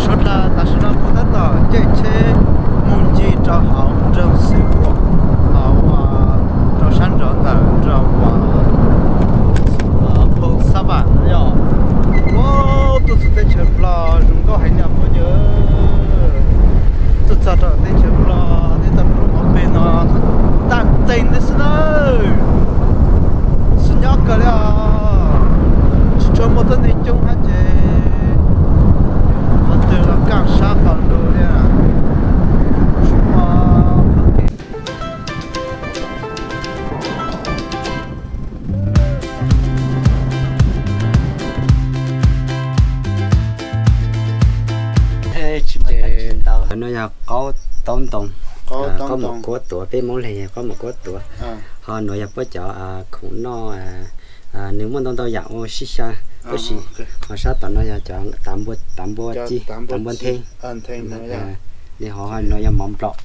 Sawv daws, tam sim no kuv tab tom caij tsheb mus ncig rau hauv nroog Xeev Khuam, hauv, rau sab nraud ntawm nroog Phoos Xab Vam no yog. Ua, tuaj txog teb chaws Nplog zoo nkauj heev li phooj ywg. Tuaj txog rau teb chaws Nplog, teb tau rau hauv pes no tag nteeg li xwb nawb. Sib nyob kawg li os. Tsis tshua muaj tuab neeg coob hab ces qhov twg los kaj sab qhov lug li. Tsis muaj qhov kev. Tsis muaj, no yog qaub taub ntoo, qaub mus kuab tuav, peb Hmoob Leg qaub mus kuab tuav. Ho nuav yog puab cov khoom noj, nws muaj ntau ntau yam ua sib xyaw, tab sis ho sab tom no yog cov tav npua, tav npua ci, tav npua nthe. Li hov no yog mov nplaum,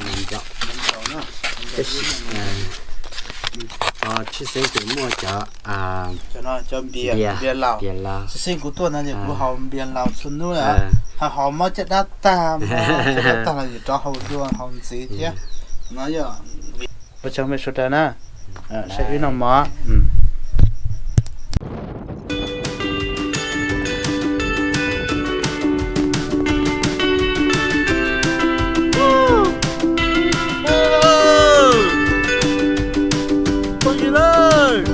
mov nplaum. Tab sis tshwj xeeb ces muaj cov npias, npias Laus. Tshwj xeeb kuv tuaj no ces kuv haus npias Laus txhua hnub, ho haus mob caj dab tag, mob caj dab tag los yuav rov haus dua haus ntxiv thiab. No yog, ua tsaug mej sawv daws na, saib wb noj mov. Phooj ywg,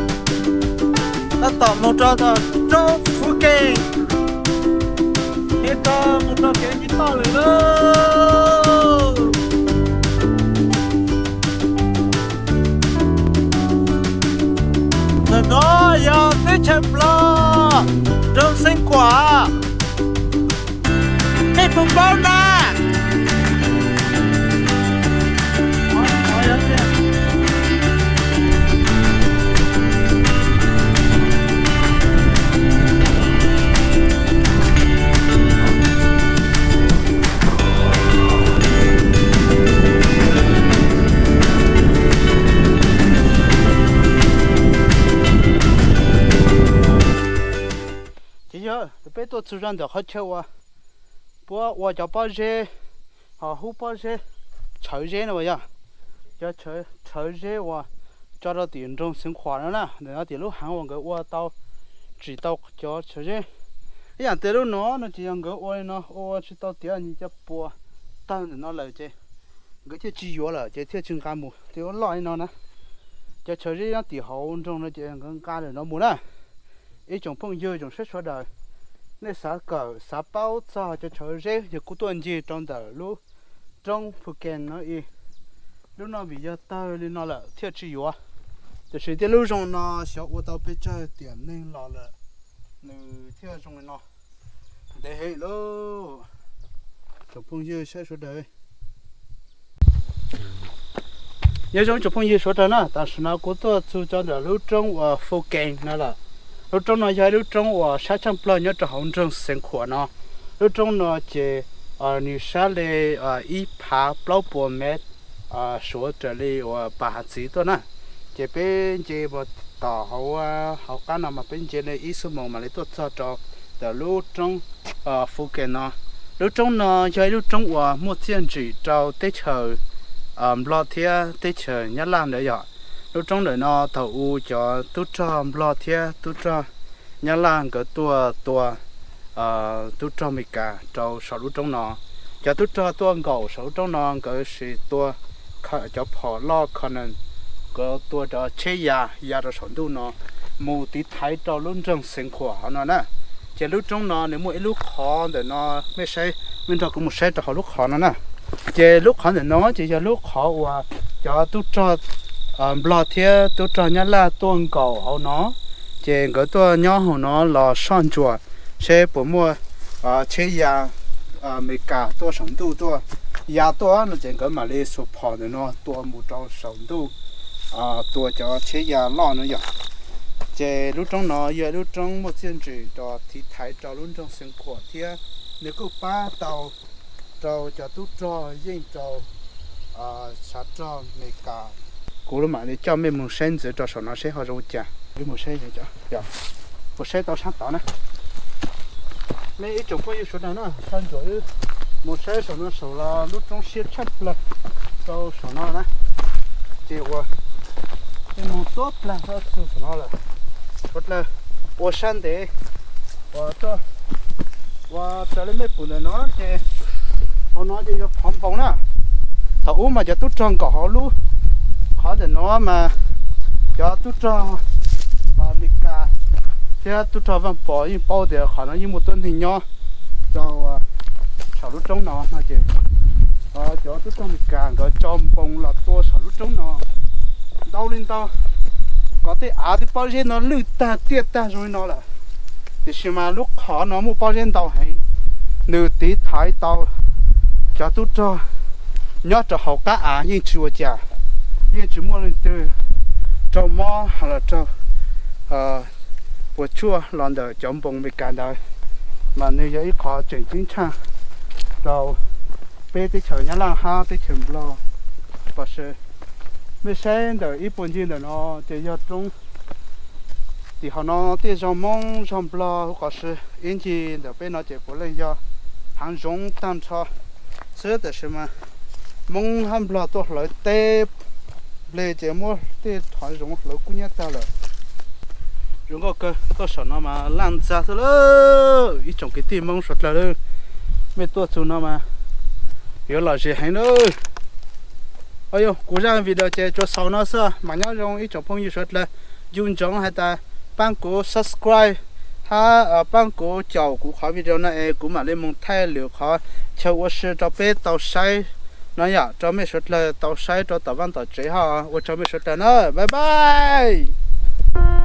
tab tom mus rau tom roob Phu Kees, thiab rau mus rau kev tsis toj lawm lauj. Ntawm no yog teb chaws Nplog, nroog Xeev Khuam. Nej puas paub na? Ces yog peb tuaj txug zog ntawm qhov chaw uas puab ua cov pob zeb, ho hu pob zeb, tshawv zeb no yog cov tshawv zeb uas tso rau tim nroog Xeev Khuam no na. Ntawm no tim lub haav uas nkawd ua tau, tsim tau cov tshawv zeb. Ib yaam tej lub no no ces yog nkawd ua li no ua tsis tau tiav nyias cov puas tawg ntawm no lawm ces nkawd thiaj tsis yuav lawm ces thiaj tsis nqa mus, thiaj ua loj li no na. Cov tshawv zeb nyob tim hauv nroog no ces nkawd nqa lawm no mus na. Ib tsoom phooj ywg tsoom saib sawv daws, nej xav kawm xav paub txog cov tshawv zeb yog kuv tuaj ncig rau ntawm lub roob Phu Kees no ib lub no vim yog tawg li no lawm thiaj tsis yuav. Tiam sis tej lub zoo no xyov ua tau pes tsawg tiam neeg los lawm nws thiaj zoo li no. Ntev heev lauj. Tsoom phooj ywg saib sawv daws, nyob zoo tsoom phooj ywg sawv daws na, tam sim no kuv tuaj txug rau ntawm lub roob uas Phu Kees no lawm. Lub roob no yog ib lub roob uas sab tshaaj plawg nyob rau hauv nroog Xeev Khuam no. Lub roob no ces nws sab li ib phav plaub puas mev suav raws li uas pas hav txiv tuaj na. Ces peb nce mus tom hauv, hauv qab no mas peb nce li ib xuab moos mam li tuaj txog rau ntawm lub roob Phu Kees no. Lub roob no yog ib lub roob uas muaj txiaj ntsim rau teb chaws Nplog thiab teb chaws Nyab Laj ntawd yog. Lub roob ntawm no thaum u cov tub rog Nplog thiab tub rog Nyab Laj nkawd tuaj tua tub rog Amelikas rau saum lub roob no. Cov tub rog tuaj nkaum saum lub roob no nkawd sis tua cov phom loj cannon, nkawd tua cov tsheb ya ya rau saum ntuj no mus tiv thaiv rau lub nroog Xeev Khuam hauv no na. Ces lub roob no nws muaj ib lub qhov ntawm no, mej saib, mej nrog kuv mus saib rau hauv lub qhov no na. Ces lub qhov ntawm no ces yog lub qhov uas cov tub rog Nplog thiab tub rog Nyab Laj tuaj nkaum hauv no. Ces nkawd tuaj nyob hauv no los soj ntsuam seb puas muaj tsheb ya Amelikas tuaj saum ntuj tuaj ya tuaj no ces nkawd mam li xuas phom ntawm no tua mus rau saum ntuj, tua cov tsheb ya loj no yom. Ces lub roob no yog lub roob muaj txiaj ntsig rau tiv thaiv rau lub nroog Xeev Khuam thiab nws kuj pab tau rau cov tub rog yeej rau tshav rog Amelikas. Kuv mam li coj mej mus saib ntxiv rau saum no seb ho zoo cas. Mus saib, mus saib tau sab tod na. Nej ib tsoom phooj ywg sawv daws na, sab ntsuam wb mus saib saum no, saum los lub roob siab tshaj plaws rau saum no na. Ces ua, peb mus tuab plag txog saum no lawm. Suav dlawg ua sab ntev, ua, ua raws li mej pum ntawm no ces hauv no ces yog qhov npoo na. Thaum ub mas cov tub rog nkaum hauv lub qhov ntawm no mas cov tub rog Amelikas thiab tub rog Vaj Pov yeej paub tias qhov no yeej muaj tuab neeg nyob rau saum lub roob no no ces cov tub rog Amelikas nkawd tso npoo los tua saum lub roob no ntau li ntau, kom tej av tej pob zeb no lwj tag tiaj tag zoo li no lawm. Tiam sis mas lub qhov no muaj pob zeb ntau heev, nws tiv thaiv tau cov tub rog nyob rau hauv qab av yeej tsis ua cas, yeej tsis muaj leej twg raug mob los raug puas tsuaj los ntawm cov npoo Amelikas ntawd, mas nws yog ib qhov tseem ceeb tshaj rau peb teb chaws Nyab Laj hab teb chaws Nplog. Los sis mej saib ntawm ib puag ncig ntawm no ces yog roob. Tim hauv no tej zog Moob zog Nplog huv qhov si, ib ncig ntawm peb no ces puav leej yog haav zoov tag nrho xwb, tab sis mas Moob hab Nplog tuaj hlawv teb nplej ces muab tej haav zoov hlawv kub hnyiab tag lawm. Zoo nkauj kawg, tuaj saum no mas laj ntxag xwb lawm. Ib tsoom kwv tij Moob suav dlawg lawm, mej tuaj txug no mas yuav lom zem heev lawm. Yog kuv zaj video ces tsuas xaus no xwb, mas nyob zoo ib tsoom phooj ywg suav dlawg. Nco ntsoov has tas paab kuv subscribe hab paab kuv caum kuv qhov video no es kuv mam li moog thaij lwm qhov chaw ua si rau peb tau saib no yom, rau mej suav dlawg tau saib rau tom vaaj tom tsev hab. Ua tsaug mej suav dlawg na, bye bye.